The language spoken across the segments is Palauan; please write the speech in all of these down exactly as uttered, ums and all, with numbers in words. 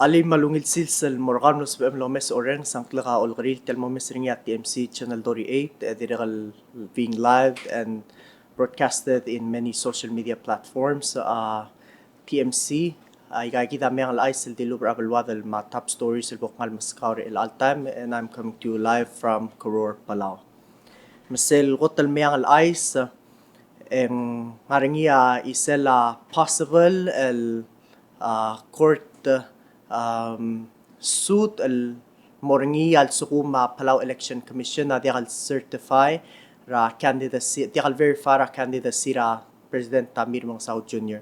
Alii me a ungil sils el mo er kau el sebechem el omes orrenges a ngklek a Olkeriil, tia el mo omes er ngii a T M C Channel thirty-eight, e dirrek el being live and broadcasted in many social media platforms. A T M C, a, aika kid a Meang el Chais el dilubech er a beluad el me a top stories el bo kngai el meskau er chelecha el taem, and I'm coming to you live from Koror, Palau. Me sel kot el Meang el Chais, e ng ngar er ngii a chisel a possible el, a, court, um, suit el mo er ngii a lsekum a Palau Election Commission a diak el certify er a candidacy, diak el verify er a candidacy er a President Tommy Remengesau Junior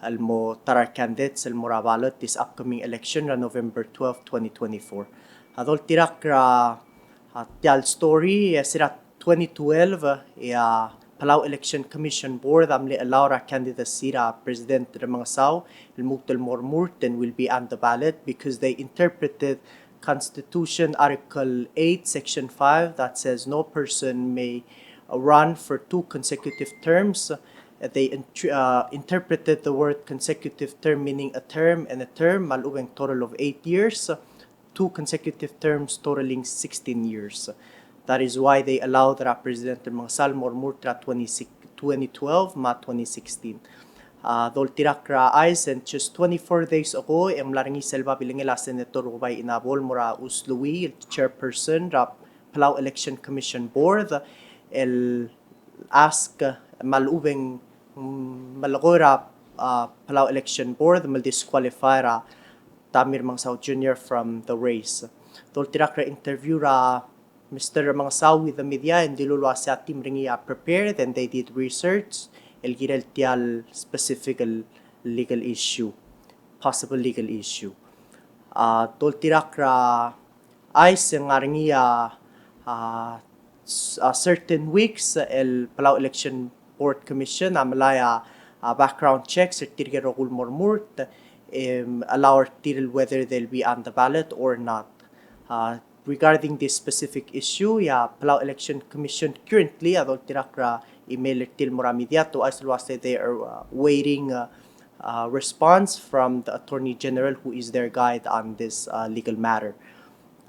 el mo ta er a candidates el mo er a ballot this upcoming election er a November twelve, twenty twenty-four. A doltirakl er a, a, tia el story, e se er a twenty twelve, e a Palau Election Commission Board a mle allow er a candidacy er a President Remengesau el lmuut el mo remurt and will be on the ballot because they interpreted Constitution Article eight, Section five, that says no person may run for two consecutive terms. They int-, uh, interpreted the word consecutive term meaning a term and a term, me a lechub e ng total of eight years, two consecutive terms totaling sixteen years. That is why they allowed er a President Remengesau el mo remurt er a twenty, twenty twelve me a twenty sixteen. A doltirakl er a chais, and just twenty-four days ago, e ng mla er ngii sel babilengel a Senator Rukebai Inabo el mo er a Us Louis, el chairperson er a Palau Election Commission Board, el ask, me a lechub e ng, mm, melekoi er a, a, Palau Election Board me le disqualify er a Tommy Remengesau Junior from the race. Doltirakl er a interview er a Mister Remengesau with the media, e ng dilu el uasei a team er ngii a prepared and they did research el kirel tia el specific el legal issue, possible legal issue. A doltirakl er a chais, e ng ngar er ngii a, a, s-, a certain weeks el Palau Election Board Commission a melai a, a, background checks er tirke el rokui el mo remurt, em, allow er tir el whether they'll be on the ballot or not. A, regarding this specific issue, e a Palau Election Commission currently a doltirakl er a email er tir el mo er a media, te ouchais el uasei they are, uh, waiting, uh, uh, response from the Attorney General, who is their guide on this, uh, legal matter.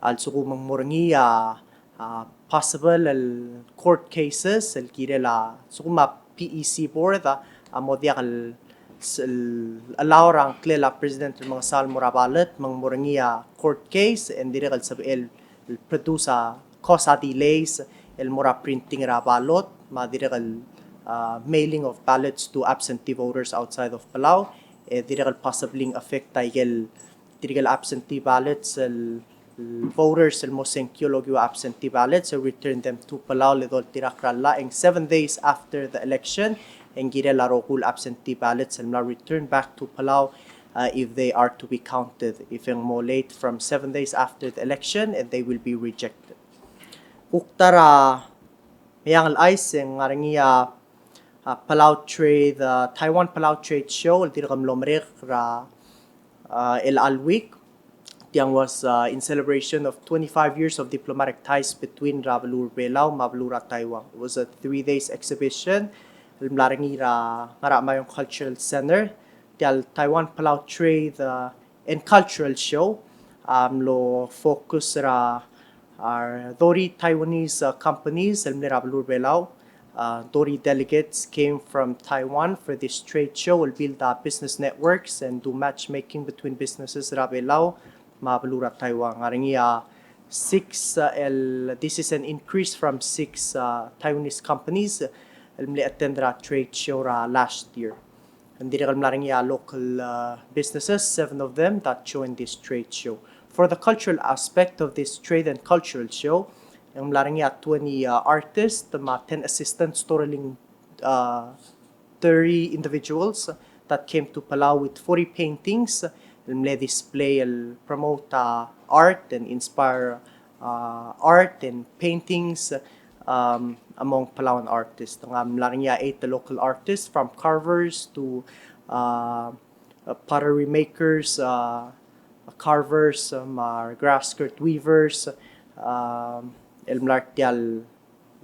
A lsekum ng mo er ngii a, a, possible el court cases el kirel a, a lsekum a P E C board a, a mo diak el, s-, el allow er a ngklel a President Remengesau el mo er a ballot, me ng mo er ngii a court case, e ng dirrek el sebechel el produce a cause a delays el mo er a printing er a ballot, me a dirrek el, uh, mailing of ballots to absentee voters outside of Palau, e dirrek el possibly affect a ikel, tirke el absentee ballots el, el voters el mo sengkio el okiu a absentee ballots, e return them to Palau, le doltirakl er a llach e ng seven days after the election, e ng kirel a rokui el absentee ballots el mla return back to Palau, uh, if they are to be counted. If e ng mo late from seven days after the election, and they will be rejected. Kuk ta er a Meang el Chais, e ng ngar er ngii a, a, Palau Trade, a, Taiwan Palau Trade Show el dirk mlo merek er a, a, el chelecha el week. Tiang was, uh, in celebration of twenty-five years of diplomatic ties between er a beluu er a Belau me a beluu er a Taiwan. It was a three days exhibition el mla er ngii er a Ngarachamayong Cultural Center. Tia el Taiwan Palau Trade, uh, and Cultural Show, um, a mlo focus er a, a thirty Taiwanese, uh, companies el mle er a beluu er a Belau. Uh, thirty delegates came from Taiwan for this trade show. Will build, uh, business networks and do matchmaking between businesses er a Belau me a beluu er a Taiwan. Ngar er ngii a six, uh, el, this is an increase from six, uh, Taiwanese companies el mle attend er a trade show er a last year. Ng dirrek el mla er ngii a local, uh, businesses, seven of them that joined this trade show. For the cultural aspect of this trade and cultural show, ng mla er ngii a twenty, uh, artists, me a ten assistants, totaling, uh, thirty individuals that came to Palau with forty paintings. El mle display el promote, uh, art and inspire, uh, art and paintings, um, among Palauan artists. Ng mla er ngii a eight local artists, from carvers to, uh, uh, pottery makers, uh, carvers, um, uh, grass skirt weavers, um, el mla er tia el,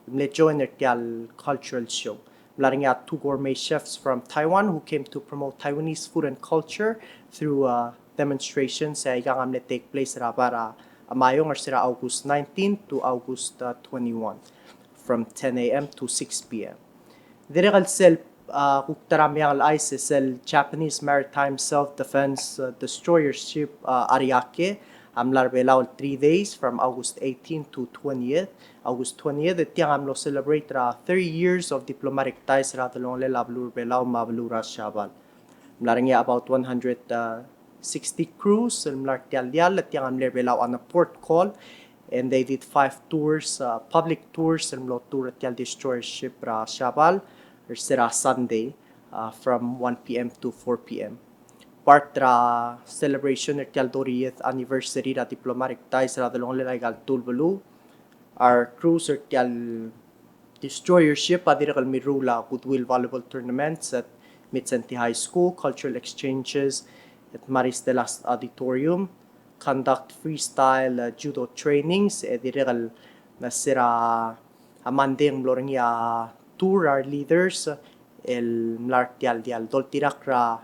mle join er tia el cultural show. Mla er ngii a two gourmet chefs from Taiwan who came to promote Taiwanese food and culture through, uh, demonstrations, e aikang a mle take place er a bar er a Meyuns er se er a August nineteen to August, uh, twenty-one, from ten a.m. to six p.m. Dirrek el sel, uh, kuk ta er a Meang el Chais, sel Japanese Maritime Self-Defense, uh, Destroyer Ship, uh, Ariake, a mla er a Belau el three days from August eighteen to twentieth. August twentieth, e tiang a mlo celebrate er a thirty years of diplomatic ties er a delongelel a beluu er a Belau me a beluu er a Siabal. Mla er ngii a about one hundred, uh, sixty crews el mla er tia el diall, e tiang a mle er a Belau on a port call, and they did five tours, uh, public tours, el mlo tour er tia el destroyer ship er a Siabal er se er a Sunday, uh, from one p.m. to four p.m. Part er a celebration er tia el thirtieth anniversary er a diplomatic ties er a delongelel aika el two el beluu, a recruits er tia el destroyer ship a dirrek el mirruul a Goodwill Volleyball Tournaments at Mindszenty High School, cultural exchanges at Maris Delas Auditorium, conduct freestyle, uh, judo trainings, e dirrek el, uh, se er a, a Monday e ng mlo er ngii a tour er a leaders, el mla er tia el diall. Doltirakl er a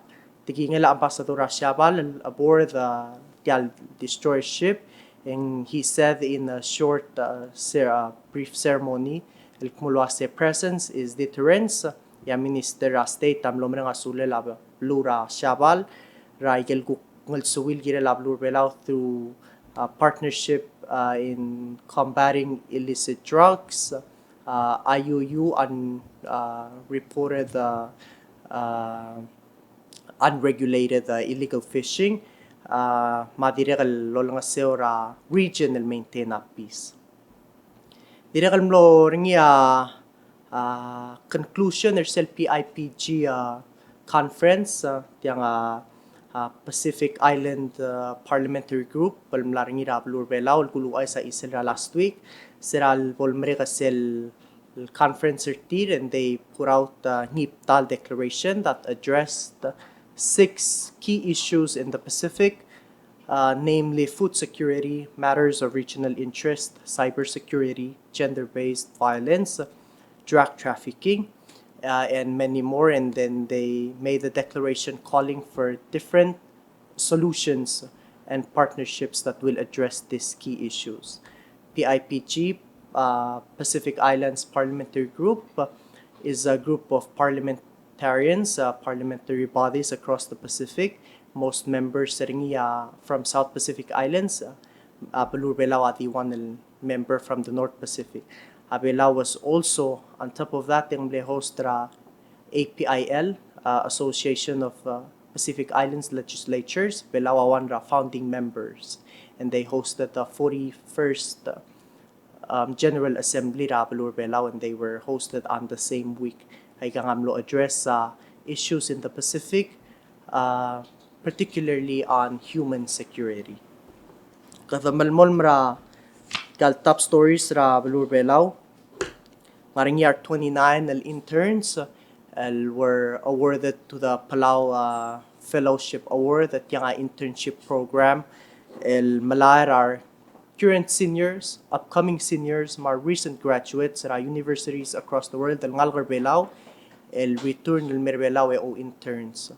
tekingel a ambassador er a Siabal el aboard, uh, tia el destroyer ship, and he said in a short, uh, cer-, uh, brief ceremony, el kmo el uase presence is deterrence, e a Minister er a State a mlo mereng a sulel a beluu er a Siabal er aike el kuk ngelsuil el kirel a beluu er a Belau through, uh, partnership, uh, in combating illicit drugs, uh, I U U, un-, uh, reported, uh, uh, unregulated, uh, illegal fishing, uh, me a dirrek el olengeseu er a region el maintain a peace. Dirrek el mlo er ngii a, a, conclusion er sel P I P G, a, conference, a, tiang a, a, Pacific Island, a, Parliamentary Group, el mla er ngii er a beluu er a Belau, el kuluuchais a chisel er a last week, se er a lebo el merek a sel conference er tir, and they put out, a, ngii el declaration that addressed six key issues in the Pacific, uh, namely food security, matters of regional interest, cybersecurity, gender-based violence, drug trafficking, uh, and many more. And then they made a declaration calling for different solutions and partnerships that will address these key issues. P I P G, uh, Pacific Islands Parliamentary Group, uh, is a group of parliament parliamentarians, uh, parliamentary bodies across the Pacific. Most members er ngii a from South Pacific Islands, uh, a beluu er a Belau a di one el member from the North Pacific. A Belau was also, on top of that, e ng mle host er a A P I L, uh, Association of, uh, Pacific Islands Legislatures. Belau a one er a founding members, and they hosted the forty-first, uh, um, General Assembly er a beluu er a Belau, and they were hosted on the same week. Aikang a mlo address, uh, issues in the Pacific, uh, particularly on human security. Kede melemolem er a tia el top stories er a beluu er a Belau. Ng ngar er ngii a twenty-nine el interns el were awarded to the Palau, uh, Fellowship Award, tiang a internship program el melai er a current seniors, upcoming seniors, me a recent graduates er a universities across the world el ngalek er a Belau el return el mei er a Belau e ou interns.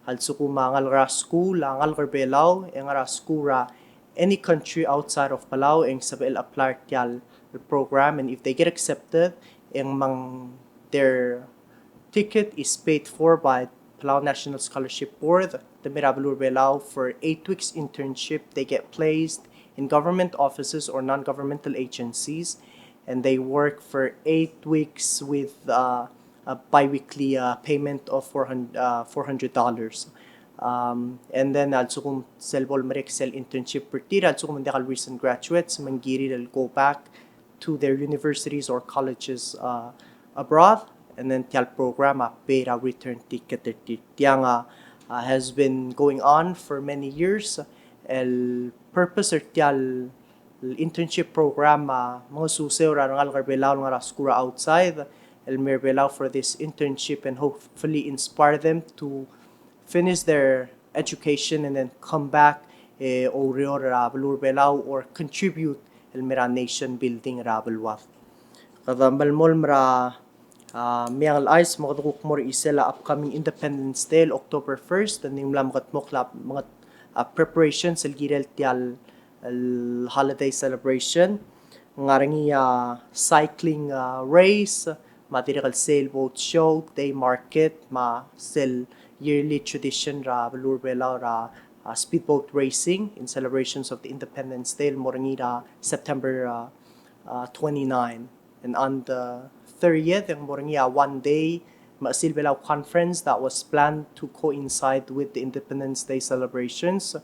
A lsekum a ngalek er a skuul a ngalek er a Belau e ngar er a skuul er a any country outside of Palau e ng sebechel apply er tia el program, and if they get accepted, e ng mang their ticket is paid for by Palau National Scholarship Board. Te mei er a beluu er a Belau for eight weeks internship, they get placed in government offices or non-governmental agencies, and they work for eight weeks with, uh, a biweekly, uh, payment of four hundred, uh, four hundred dollars. Um, and then a lsekum sel bo lemerek sel internship er tir, a lsekum ng diak el recent graduates, me ng kirir el go back to their universities or colleges, uh, abroad, and then tia el program a pay er a return ticket er tir. Tiang a, uh, has been going on for many years. El purpose er tia el internship program a mengesuseu er a rengalek er a Belau el ngar er a skuul er a outside el mei er a Belau for this internship and hopefully inspire them to finish their education and then come back, e oureor er a beluu er a Belau or contribute el mei er a nation building er a beluad. Kede melemolem er a, uh, Meang el Chais me kede kuk mo er a chisel a upcoming Independence Day el October first, e ng mla mekedmokl a, meked-, uh, preparations el kirel tia el, el holiday celebration. Ng ngar er ngii a cycling, uh, race, me a dirrek el sailboat show, day market, me a sel yearly tradition er a beluu er a Belau er a, uh, speedboat racing in celebrations of the Independence Day el mo er ngii er a September, uh, uh, twenty-nine. And on the thirtieth, e ng mo er ngii a one day Mechesil Belau conference that was planned to coincide with the Independence Day celebrations.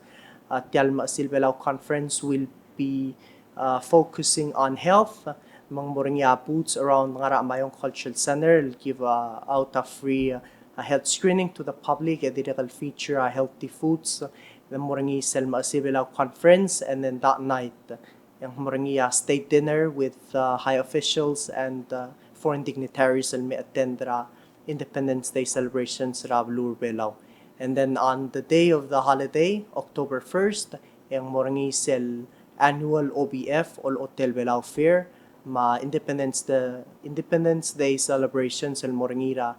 Uh, tia el Mechesil Belau conference will be, uh, focusing on health. Me ng mo er ngii a booths around Ngarachamayong Cultural Center, give, uh, out a free, uh, health screening to the public, e dirrek el feature, uh, healthy foods. Ng mo er ngii sel Mechesil Belau conference, and then that night, e ng mo er ngii a state dinner with, uh, high officials and, uh, foreign dignitaries el me attend er a Independence Day celebrations er a beluu er a Belau. And then on the day of the holiday, October first, e ng mo er ngii sel annual O B F, Olechotel Belau Fair, me a Independence Day, Independence Day celebrations el mo er ngii er a,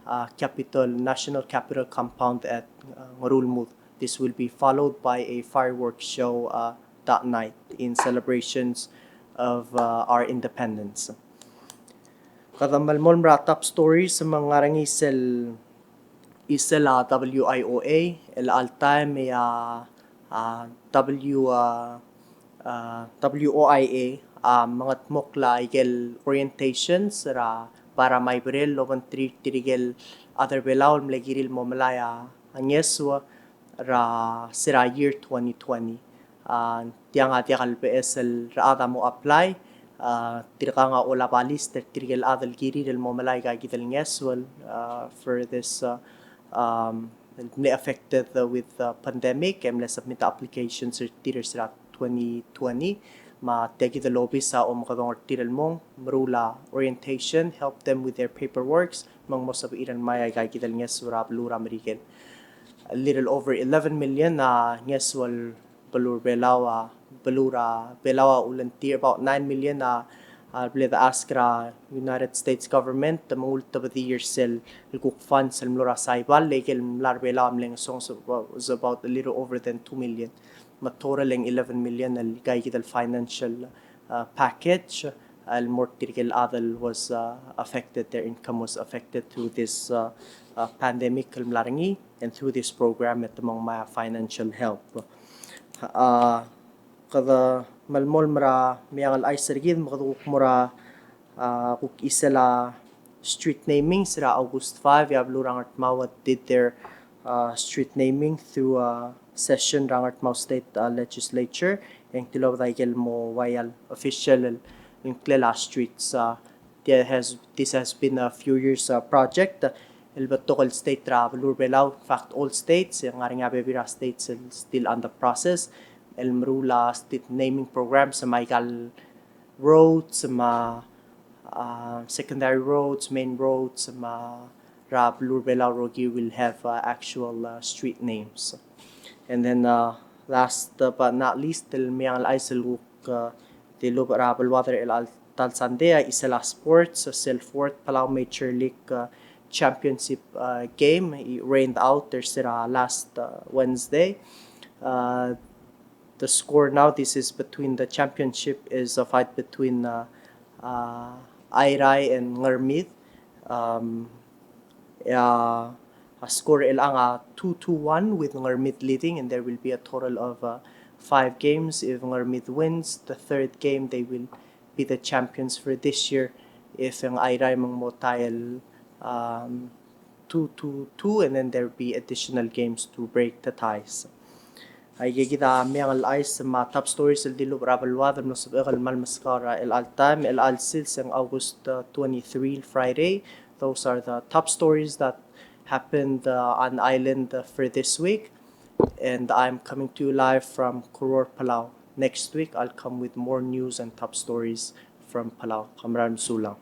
uh, Capitol, National Capitol Compound at, uh, Ngerulmud. This will be followed by a fireworks show, uh, that night in celebrations of, uh, our independence. Kede melemolem er a top stories me ng ngar er ngii sel, isel a W I O A, el all time e a, a, W, a, a, W O I A, a, mengetmokl a ikel orientations er a Bara Maiberel el obengterir tirkel chad er a Belau el mle kirir el mo melai a ngeso er a, se er a year twenty twenty. A, tiang a diak el beches el rechad a mo apply, a, tirkang a olab a list er tirkel chad el kirir el mo melai aika kid el ngeso el, a, for this, a, um, el mle affected, uh, with, uh, pandemic, e mle submit applications er tir er se er a twenty twenty. Me tia kid el obis a omekedong er tir el mong, meruul a orientation, help them with their paperworks, me ng mo sebechir el ngmai aika kid el ngeso er a beluu er a Merikel. A little over eleven million a ngeso el beluu er a Belau a, beluu er a Belau a ulentir, about nine million a, a bla de ask er a United States government, me ng ultebedii er sel kuk funds el mlo er a Saibal, le ikel mla er a Belau a mle ngesonges was about a little over than two million. Me a total e ng eleven million el aika kid el financial, uh, package el mo er tirkel chad el was, uh, affected, their income was affected through this, uh, uh, pandemic el mla er ngii, and through this program e te mo ngmai a financial help. Uh, kede melemolem er a Meang el Chais er kid, me kede kuk mo er a, uh, kuk chisel a street naming, se er a August five, e a beluu er a Ngardmau a did their, uh, street naming through a session er a Ngardmau State, uh, Legislature, e ng tilobed a ikel mo ua el official el ngklel a streets, uh, there has, this has been a few years, uh, project, uh, el betok el state er a beluu er a Belau, in fact, all states, e ng ngar er ngii a bebil er a states el still on the process, el meruul a street naming programs, me aika el roads, me a, uh, secondary roads, main roads, me a er a beluu er a Belau el rokui will have, uh, actual, uh, street names. And then, uh, last, uh, but not least, el Meang el Chais el kuk, uh, dilubech er a beluad er chelecha el ta el sandei a chisel a sports, uh, sel fourth Palau Major League, uh, Championship, uh, game, e rained out er se er a last, uh, Wednesday. Uh, the score now, this is between, the championship is a fight between, uh, uh, Airai and Ngermid. Um, uh, a score er chelechang a two two one with Ngermid leading, and there will be a total of, uh, five games. If Ngermid wins the third game, they will be the champions for this year. If ng Airai me ng mo tie el, um, two two two, and then there be additional games to break the ties. Aika kid a Meang el Chais me a top stories el dilubech er a beluad el mlo sebechek el kmal meskau er chelecha el taem, chelecha el sils e ng August, uh, twenty-three, Friday. Those are the top stories that happened, uh, on island, uh, for this week. And I'm coming to you live from Koror, Palau. Next week, I'll come with more news and top stories from Palau. Kom kmal mesulang.